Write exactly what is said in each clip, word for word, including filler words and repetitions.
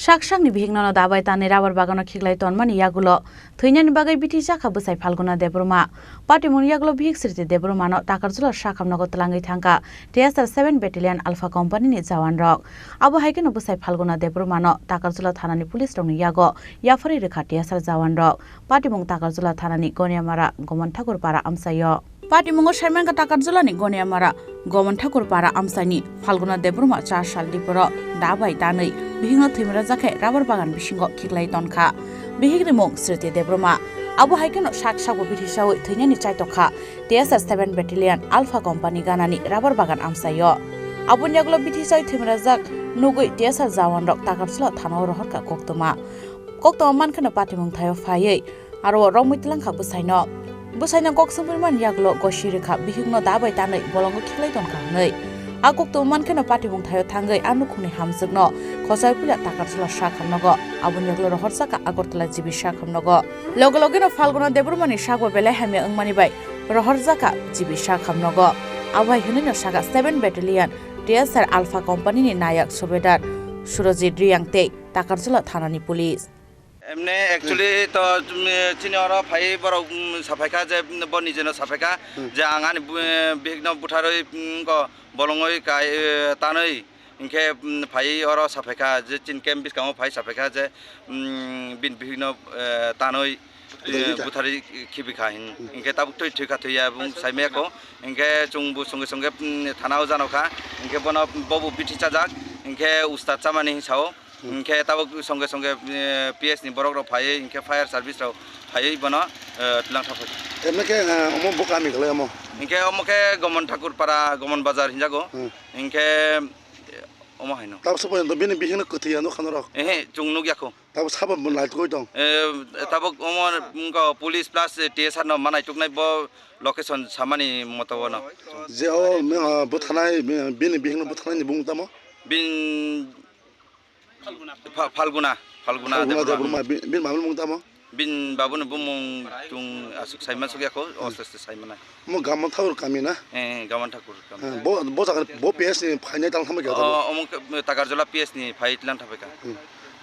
Saksakni bihikno da bai tanwi rubber bagano khiklai tonmani yagulo thwinani bagwi bithi chakha bwsai Phalguna Debbarma. Patimungni yagulo bihik Sriti Debbarmano Takarjula sakhamnogo twlangwi thangkha T S R seven Battalion Alpha Company ni jawan rok. Abo hai kheno bwsai Phalguna Debbarmano Takarjula thanani police rokni yago yapharwi rwkha T S R jawan rok. Patimung Takarjula thanani Goniamara Gomon Thakur para amchaio. Patimungo saimankha Takarjulani Goniamara Gomon Thakur para amchaini Phalguna Debbarma char sal diporo da bai tanwi bihikno thwimara jakhe rubber bagan bisingo khiklai tonkha. Bihikni mung Sriti Debbarma. Abo hai kheno sak sakbo bithi sawi thwinani chaitokha T S R seven Battalion Alpha Company ganani rubber bagan amchaio. Aboni yagulo bithi sawi thwimara jak nugwi T S R jawan rok Takarjula thanao rohorkha koktwma. Koktwma mankheno patimung thaio phaiwi aro romwi twlangkha bwsaino. Bwsaino kok swngwi mani yagulo gosi rwkha bihikno da bai tanwi bolongo khiklai tonkha hwnwi. A koktwma mankheno patimung thaio thangwi a nukhungni hamjwkno khosai puila Takarjula sakhamnogo. Aboni yagulo rohorjakha Agartala G B sakhamnogo. Loge logeno Phalguna Debbarmani sakbo belai hamya wngmani bai rohorjakha G B sakhamnogo. Abo hai hwnwino sakha seven Battalion T S R Alpha Company ni nayak Subedar Surojit Riyang tei Takarjula thanani police. Emne actually to, um, chini oro phai borok, um, saphaikha je, um, bo nijeno saphaikha je ang ani bu-, bihikno butharwi, um, go bolongwi kai, eh, tanwi hinkhe, um, phai oro saphaikha je chini camp bwskango phai saphaikha je, um, bini bihikno, eh, tanwi, eh, butharwi khibikha hin. Hinkhe tabuk twi thwikha thwiya bung saimaya kho. Hinkhe chwngbo songe songe, um, thanao janokha. Hinkhe bono bobo bithi chajak. Hinkhe ustad chamani hinsao. Hinkhe tabuk songe songe, eh, P S ni borok rok phaiwi, hinkhe fire service rok phaiwi bono, eh, twlang thaphaikha. Emne khe, eh, omo bo kami khlai omo? Hinkhe omo khe Gomon Thakur para, Gomon Bazar hinjago. Hmm. Hinkhe, eh, omo haino. Tabuk se porjonto bini bihikno kwthwi ya nukha norok? Ehe, chwng nukya kho. Tabuk sabo bo naitukgwi tong? Eh, tabuk omo wngkha police plus, eh, T S R no ma naituknai bo location samani moto bono. Je o, eh, buthanai, bini bihikno buthanai ni bung tamo? Bin Pha-, Phalguna, Phalguna Phalguna Debbarma. Debbarma, bi-, bini mamani mung tamo? Bini babuni bumung chwng aswk saima sukya kho, hmm, aste aste saimanai. Omo Gamon Thakur kami na? Eh, eh, Gamon Thakur kami. Eh, bo, bo jaga bo P S ni phainai tang thambai kha. O, omo khe Takarjala P S ni phai tlang thabai kha. Hmm.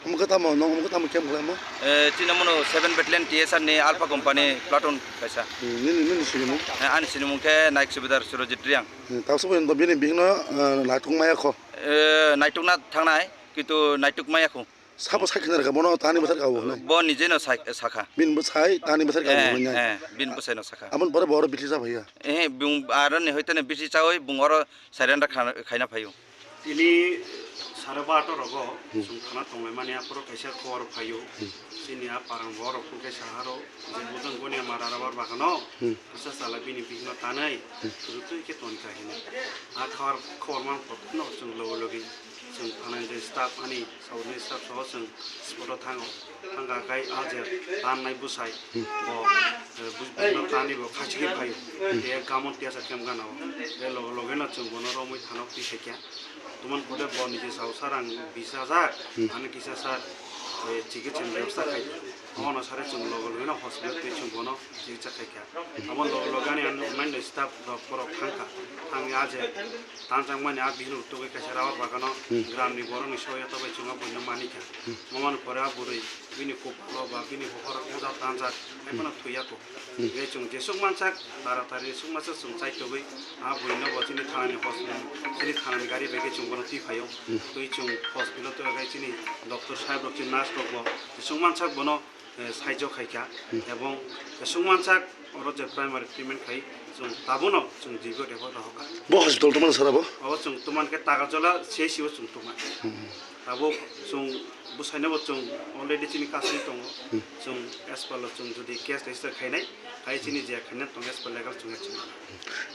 Omo khe tamo, nong omo khe tamo camp khlaimo? Eh, chini omono seven Battalion T S R ni Alpha Company platoon kaisa. Hmm, nini, nini sinimung? Eh, ani sinimung khe Naik Subedar Surojit Riyang. Hmm, tabuk se porjonto bini bihikno, eh, naituk maya kho? Eh, naitukna thangnai. Kintu naituk maya kho. Sabo sai khna rwkha bono tani bwsar kha bo hwnwi. Bo nije no sai, sakha. Bini bwsai tani bwsar kha bo hwnwi. Eh, eh, bini bwsai no sakha. Aboni pore bo oro bithi cha phaiya. Eh, bung aro ni hoite ne bithi chawi bung oro surrender kha-, khaina phaio. Tini sare barota rogo, hmm, chwng thana tonglaimani aphuru kaisa khobor phaio. Hmm. Chini a parang borok hwnkhe saharo je bujang Goniamara rubber bagano, hmm, kisa chala bini bihikno tanwi, hmm, rwtwi khe tonkha hino. A khobor, khobor man photo no chwng logi logi. Chwng thanai je staff ani sauni staff soho chwng spot o thango. Thangkha khai a je tannai bwsai bo, eh, bus-, bus-, no tani bo khachigwi phaio. Tei gamon tiya sa kem gana o. Tei loge loge no chwng bono romwi thano twi phaikha. Tuman pore bo niji sao sir ang bis hajar, ani kisa sir, eh, chikitsa ni bebostha khai di. Omono sare chwng loge loge no hospital twi chwng bono chikitsa khaikha. Abo loge loge ani online ni staff rok borok thangkha. Thangwi a je tanjakmani a bihik rok tugwi kaisa rubber bagano gram ni borok ni soya tobai chwng a buino manikha. Momani pore a bwrwi bini kupalo ba bini hohor moja tanjak, haiphano thwiya kho. Hwnkhe chwng jesuk mansak, taratari suk mansak chwng chaitogwi a buino bo chini thanani hospital, chini thanani gari bai khe chwng bono twi phaio. Twi chwng hospital twi khe chini doctor saheb rok, chini nurse rok bo jesuk mansak bono eh, saijo khaikha, ebong jesuk mansak oro je primary treatment khai chwng tabono chwng jibo rebo rohorkha. Bo hospital tongmani sara bo? Abo chwng tongmani khe Takarjala C H C o chwng tongmani. Abo chwng bwsaino bo chwng already chini kasui tongo. Chwng as per lo chwng jodi case register khainai, khai chini je khaina tong as per legal chwng action.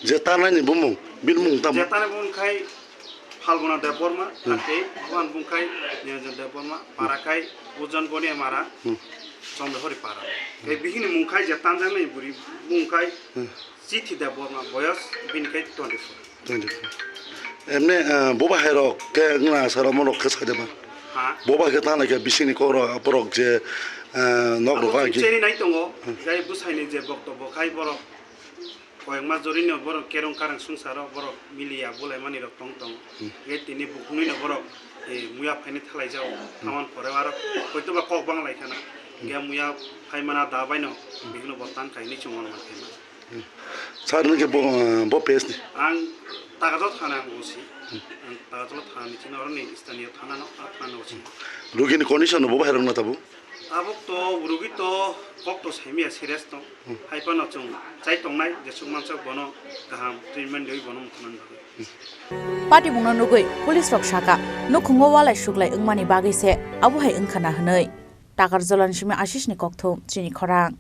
Je tanani bumung, bini mung tamo? Je tanani bumung khai Phalguna Debbarma, hmm, thirty-eight, buhan bungkhai Niranjan Debbarma, hmm, parakhai Ujan Goniamara, hmm, Chandrahori para. Khe bihini mungkhai je tanjaknai buri bungkhai, hmm, Chithi Debbarma, boyos bini khai twenty-four. Twenty-four. Emne, eh, boba hai rok khe wngna sara mo rok khe sai de ba? Ha? Boba khe tanglai khe bisingni kok rok, borok je, eh, nok rok. Abo ai chini nai tongo, hmm, jai bwsaini je boktobbo khai borok. Koyekma jorino borok kerong karang swngcharo borok miliya bulaimani rok tong tong. Hmm. Tei tini bukhuknwino borok Muya phaini thalai jao, thaman pore aro hoito ba kok bang lai khana. Ge muya phai mana da baino, bihno bo tang kaini chungon man khana. Sir, nung ke bo, bo pes ni? Ang Takarjala thana ang O C. Ang Takarjala thana ni chini oro ni staniyo thana no, a thana O C. Rugi ni condition bo bahai rok na tabu? Tabuk to rugi to kok to saimiya serious tong. Hai pano chung chai tongnai, jesuk mansak bono kaham treatment dewi bono mukhunan bagwi. Patibungno nugwi police rok saka nukhungo walai suklai wngmani bagwi se abo hai wngkha na hwnwi. Takarjala ni simi Ashish ni kokthum chini khorang.